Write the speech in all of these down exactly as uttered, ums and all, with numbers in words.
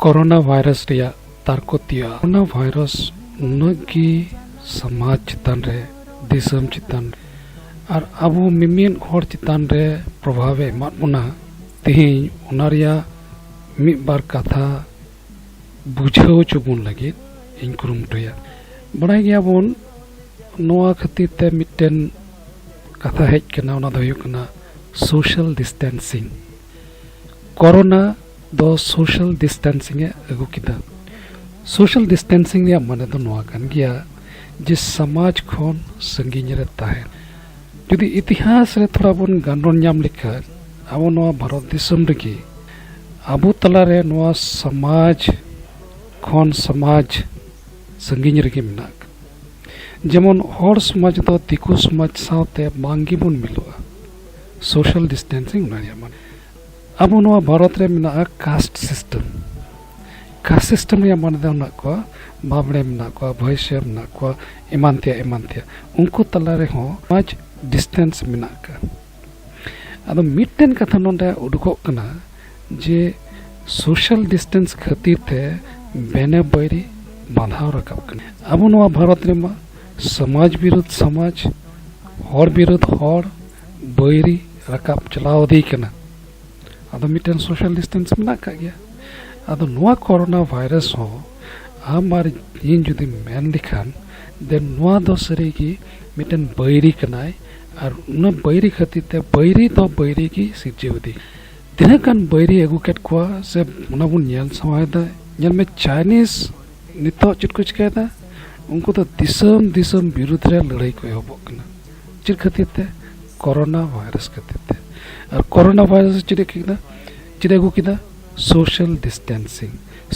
Corona virus ᱨᱮᱭᱟᱜ ᱛᱟᱨᱠᱚᱛᱤᱭᱟᱹ᱾ Corona virus ᱱᱩᱱᱟᱹᱜ ᱜᱮ ᱥᱚᱢᱟᱡᱽ ᱪᱮᱛᱟᱱ ᱨᱮ, ᱫᱤᱥᱚᱢ ᱪᱮᱛᱟᱱ ᱨᱮ, ᱟᱨ ᱟᱵᱚ ᱢᱤᱢᱤᱫ ᱦᱚᱲ ᱪᱮᱛᱟᱱ ᱨᱮ ᱯᱨᱚᱵᱷᱟᱵᱽ ᱮ ᱮᱢᱟᱫ ᱵᱚᱱᱟ᱾ ᱛᱮᱦᱮᱧ ᱚᱱᱟ ᱨᱮᱭᱟᱜ ᱢᱤᱫ ᱵᱟᱨ ᱠᱟᱛᱷᱟ ᱵᱩᱡᱷᱟᱹᱣ ᱦᱚᱪᱚ ᱵᱚᱱ ᱞᱟᱹᱜᱤᱫ ᱤᱧ ᱠᱩᱨᱩᱢᱩᱴᱩᱭᱟ᱾ ᱵᱟᱲᱟᱭ ᱜᱮᱭᱟᱵᱚᱱ, ᱱᱚᱣᱟ ᱠᱷᱟᱹᱛᱤᱨ ᱛᱮ ᱢᱤᱫᱴᱮᱱ ᱠᱟᱛᱷᱟ ᱦᱮᱡ ᱠᱟᱱᱟ, ᱚᱱᱟ ᱫᱚ ᱦᱩᱭᱩᱜ ᱠᱟᱱᱟ social distancing᱾ ᱠᱳᱨᱳᱱᱟ ᱫᱚ social distancing ᱮ ᱟᱹᱜᱩ ᱠᱮᱫᱟ᱾ Social distancing ᱨᱮᱭᱟᱜ ᱢᱟᱱᱮ ᱫᱚ ᱱᱚᱣᱟ ᱠᱟᱱ ᱜᱮᱭᱟ ᱡᱮ ᱥᱚᱢᱟᱡᱽ ᱠᱷᱚᱱ ᱥᱟᱺᱜᱤᱧ ᱨᱮ ᱛᱟᱦᱮᱱ᱾ ᱡᱩᱫᱤ ᱤᱛᱤᱦᱟᱥ ᱨᱮ ᱛᱷᱚᱲᱟ ᱵᱚᱱ ᱜᱟᱱᱰᱚᱱ ᱧᱟᱢ ᱞᱮᱠᱷᱟᱱ, ᱟᱵᱚ ᱱᱚᱣᱟ ᱵᱷᱟᱨᱚᱛ ᱫᱤᱥᱚᱢ ᱨᱮᱜᱮ ᱟᱵᱚ ᱛᱟᱞᱟᱨᱮ ᱱᱚᱣᱟ ᱥᱚᱢᱟᱡᱽ ᱠᱷᱚᱱ ᱥᱚᱢᱟᱡᱽ ᱥᱟᱺᱜᱤᱧ ᱨᱮᱜᱮ ᱢᱮᱱᱟᱜ ᱠᱟᱫᱟ᱾ ᱡᱮᱢᱚᱱ ᱦᱚᱲ ᱥᱚᱢᱟᱡᱽ ᱫᱚ ᱫᱤᱠᱩ ᱥᱚᱢᱟᱡᱽ ᱥᱟᱶᱛᱮ ᱵᱟᱝ ᱜᱮᱵᱚᱱ ᱢᱤᱞᱚᱜᱼᱟ᱾ Social distancing ᱚᱱᱟ ᱨᱮᱭᱟᱜ ᱢᱟᱱᱮ᱾ ᱟᱵᱚ ᱱᱚᱣᱟ ᱵᱷᱟᱨᱚᱛ ᱨᱮ ᱢᱮᱱᱟᱜᱼᱟ caste system᱾ Caste system ᱨᱮᱭᱟᱜ ᱢᱟᱱᱮ ᱫᱚ ᱢᱮᱱᱟᱜ ᱠᱚᱣᱟ, ᱵᱟᱵᱽᱲᱮ ᱢᱮᱱᱟᱜ ᱠᱚᱣᱟ, ᱵᱷᱟᱹᱭᱥᱭᱟᱹ ᱢᱮᱱᱟᱜ ᱠᱚᱣᱟ, ᱮᱢᱟᱱ ᱛᱮᱭᱟᱜ, ᱮᱢᱟᱱ ᱛᱮᱭᱟᱜ᱾ ᱩᱱᱠᱩ ᱛᱟᱞᱟ ᱨᱮᱦᱚᱸ ᱥᱚᱢᱟᱡᱽ distance ᱢᱮᱱᱟᱜ ᱟᱠᱟᱫ᱾ ᱟᱫᱚ ᱢᱤᱫᱴᱮᱱ ᱠᱟᱛᱷᱟ ᱱᱚᱰᱮ ᱩᱰᱩᱠᱚᱜ ᱠᱟᱱᱟ ᱡᱮ social distance ᱠᱷᱟᱹᱛᱤᱨ ᱛᱮ ᱵᱮᱱᱮ ᱵᱟᱹᱭᱨᱤ ᱵᱟᱫᱷᱟᱣ ᱨᱟᱠᱟᱵ ᱠᱟᱱᱟ᱾ ᱟᱵᱚ ᱱᱚᱣᱟ ᱵᱷᱟᱨᱚᱛ ᱨᱮᱢᱟ ᱥᱚᱢᱟᱡᱽ ᱵᱤᱨᱩᱫᱷ ᱥᱚᱢᱟᱡᱽ, ᱦᱚᱲ ᱵᱤᱨᱩᱫᱷ ᱦᱚᱲ, ᱵᱟᱹᱭᱨᱤ ᱨᱟᱠᱟᱵ ᱪᱟᱞᱟᱣ ᱤᱫᱤ ᱠᱟᱱᱟ᱾ ᱟᱫᱚ ᱢᱤᱫᱴᱮᱱ social distance ᱢᱮᱱᱟᱜ ᱟᱠᱟᱫ ᱜᱮᱭᱟ᱾ ᱟᱫᱚ ᱱᱚᱣᱟ ᱠᱳᱨᱳᱱᱟ ᱵᱷᱟᱭᱨᱟᱥ ᱦᱚᱸ ᱟᱢ ᱟᱨ ᱤᱧ ᱡᱩᱫᱤᱢ ᱢᱮᱱ ᱞᱮᱠᱷᱟᱱ, ᱫᱮᱱ ᱱᱚᱣᱟ ᱫᱚ ᱥᱟᱹᱨᱤᱜᱮ ᱢᱤᱫᱴᱮᱱ ᱵᱟᱹᱭᱨᱤ ᱠᱟᱱᱟᱭ᱾ ᱟᱨ ᱚᱱᱟ ᱵᱟᱹᱭᱨᱤ ᱠᱷᱟᱹᱛᱤᱨ ᱛᱮ, ᱵᱟᱹᱭᱨᱤ ᱫᱚ ᱵᱟᱹᱭᱨᱤ ᱜᱮ ᱥᱤᱨᱡᱟᱹᱣ ᱤᱫᱤ᱾ ᱛᱤᱱᱟᱹᱜ ᱜᱟᱱ ᱵᱟᱹᱭᱨᱤ ᱟᱹᱜᱩ ᱠᱮᱫ ᱠᱚᱣᱟ ᱥᱮ ᱚᱱᱟ ᱵᱚᱱ ᱧᱮᱞ ᱥᱟᱢᱟᱭᱮᱫᱟ᱾ ᱧᱮᱞ ᱢᱮ, ᱪᱟᱭᱱᱤᱡᱽ ᱱᱤᱛᱚᱜ ᱪᱮᱫ ᱠᱚ ᱪᱤᱠᱟᱹᱭᱮᱫᱟ? ᱩᱱᱠᱩ ᱫᱚ ᱫᱤᱥᱚᱢ ᱫᱤᱥᱚᱢ ᱵᱤᱨᱩᱫᱷ ᱨᱮ ᱞᱟᱹᱲᱦᱟᱹᱭ ᱠᱚ ᱮᱦᱚᱵᱚᱜ ᱠᱟᱱᱟ᱾ ᱪᱮᱫ ᱠᱷᱟᱹᱛᱤᱨ ᱛᱮ? ᱠᱳᱨᱳᱱᱟ ᱵᱷᱟᱭᱨᱟᱥ ᱠᱷᱟᱹᱛᱤᱨ ᱛᱮ᱾ ᱟᱨ ᱠᱳᱨᱳᱱᱟ ᱵᱷᱟᱭᱨᱟᱥ ᱪᱮᱫ ᱮ ᱠᱮᱫᱟ? ᱪᱮᱫ ᱮ ᱟᱹᱜᱩ ᱠᱮᱫᱟ? Social distancing᱾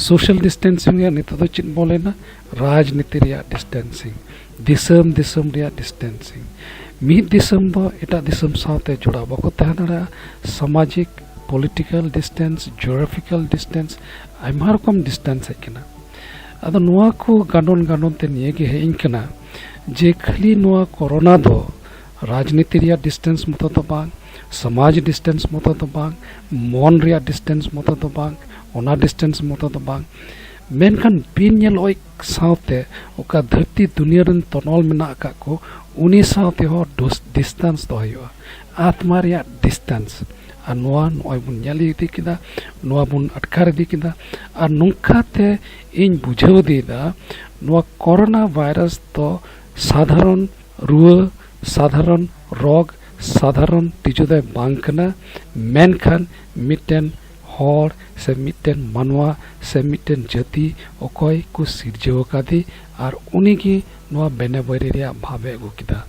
Social distancing ᱨᱮᱭᱟᱜ ᱱᱤᱛᱚᱜ ᱫᱚ ᱪᱮᱫ ᱵᱚᱞᱮᱱᱟ? ᱨᱟᱡᱽᱱᱤᱛᱤ ᱨᱮᱭᱟᱜ distancing, ᱫᱤᱥᱚᱢ ᱫᱤᱥᱚᱢ ᱨᱮᱭᱟᱜ distancing᱾ ᱢᱤᱫ ᱫᱤᱥᱚᱢ ᱫᱚ ᱮᱴᱟᱜ ᱫᱤᱥᱚᱢ ᱥᱟᱶᱛᱮ ᱡᱚᱲᱟᱣ ᱵᱟᱠᱚ ᱛᱟᱦᱮᱸ ᱫᱟᱲᱮᱭᱟᱜᱼᱟ᱾ ᱥᱟᱢᱟᱡᱤᱠ, political distance, geographical distance, ᱟᱭᱢᱟ ᱨᱚᱠᱚᱢ distance ᱦᱮᱡ ᱠᱟᱱᱟ᱾ ᱟᱫᱚ ᱱᱚᱣᱟ ᱠᱚ ᱜᱟᱸᱰᱚᱱ ᱜᱟᱸᱰᱚᱱ ᱛᱮ ᱱᱤᱭᱟᱹ ᱜᱮ ᱦᱮᱡ ᱤᱧ ᱠᱟᱱᱟ ᱡᱮ ᱠᱷᱟᱹᱞᱤ ᱱᱚᱣᱟ ᱠᱳᱨᱳᱱᱟ ᱫᱚ ᱨᱟᱡᱽᱱᱤᱛᱤ ᱨᱮᱭᱟᱜ distance ᱢᱚᱛᱚ ᱫᱚ ᱵᱟᱝ, ᱥᱚᱢᱟᱡᱽ ᱰᱤᱥᱴᱮᱱᱥ ᱢᱚᱛᱚ ᱫᱚ ᱵᱟᱝ, ᱢᱚᱱ ᱨᱮᱭᱟᱜ ᱰᱤᱥᱴᱮᱱᱥ ᱢᱚᱛᱚ ᱫᱚ ᱵᱟᱝ, ᱚᱱᱟ ᱰᱤᱥᱴᱮᱱᱥ ᱢᱚᱛᱚ ᱫᱚ ᱵᱟᱝ, ᱢᱮᱱᱠᱷᱟᱱ ᱵᱤᱱ ᱧᱮᱞ ᱚᱭ ᱥᱟᱶᱛᱮ ᱚᱠᱟ ᱫᱷᱟᱹᱨᱛᱤ ᱫᱩᱱᱤᱭᱟᱹ ᱨᱮᱱ ᱛᱚᱱᱚᱞ ᱢᱮᱱᱟᱜ ᱟᱠᱟᱫ ᱠᱚ, ᱩᱱᱤ ᱥᱟᱶ ᱛᱮᱦᱚᱸ ᱰᱤᱥᱴᱮᱱᱥ ᱫᱚᱦᱚᱭ ᱦᱩᱭᱩᱜᱼᱟ, ᱟᱛᱢᱟ ᱨᱮᱭᱟᱜ ᱰᱤᱥᱴᱮᱱᱥ᱾ ᱟᱨ ᱱᱚᱣᱟ ᱱᱚᱜᱼᱚᱭ ᱵᱚᱱ ᱧᱮᱞ ᱤᱫᱤ ᱠᱮᱫᱟ, ᱱᱚᱣᱟ ᱵᱚᱱ ᱟᱴᱠᱟᱨ ᱤᱫᱤ ᱠᱮᱫᱟ᱾ ᱟᱨ ᱱᱚᱝᱠᱟᱛᱮ ᱤᱧ ᱵᱩᱡᱷᱟᱹᱣ ᱤᱫᱤᱭᱮᱫᱟ, ᱱᱚᱣᱟ ᱠᱚᱨᱳᱱᱟ ᱵᱷᱟᱭᱨᱟᱥ ᱫᱚ ᱥᱟᱫᱷᱟᱨᱚᱱ ᱨᱩᱣᱟᱹ, ᱥᱟᱫᱷᱟᱨᱚᱱ ᱨᱳᱜᱽ, ᱥᱟᱫᱷᱟᱨᱚᱱ ᱛᱤᱡᱩ ᱫᱚᱭ ᱵᱟᱝ ᱠᱟᱱᱟ, ᱢᱮᱱᱠᱷᱟᱱ ᱢᱤᱫᱴᱮᱱ ᱦᱚᱲ ᱥᱮ ᱢᱤᱫᱴᱮᱱ ᱢᱟᱱᱣᱟ ᱥᱮ ᱢᱤᱫᱴᱮᱱ ᱡᱟᱹᱛᱤ ᱚᱠᱚᱭ ᱠᱚ ᱥᱤᱨᱡᱟᱹᱣ ᱟᱠᱟᱫᱮ, ᱟᱨ ᱩᱱᱤᱜᱮ ᱱᱚᱣᱟ ᱵᱮᱱᱮ ᱵᱟᱹᱭᱨᱤ ᱨᱮᱭᱟᱜ ᱵᱷᱟᱵᱽ ᱮ ᱟᱹᱜᱩ ᱠᱮᱫᱟ᱾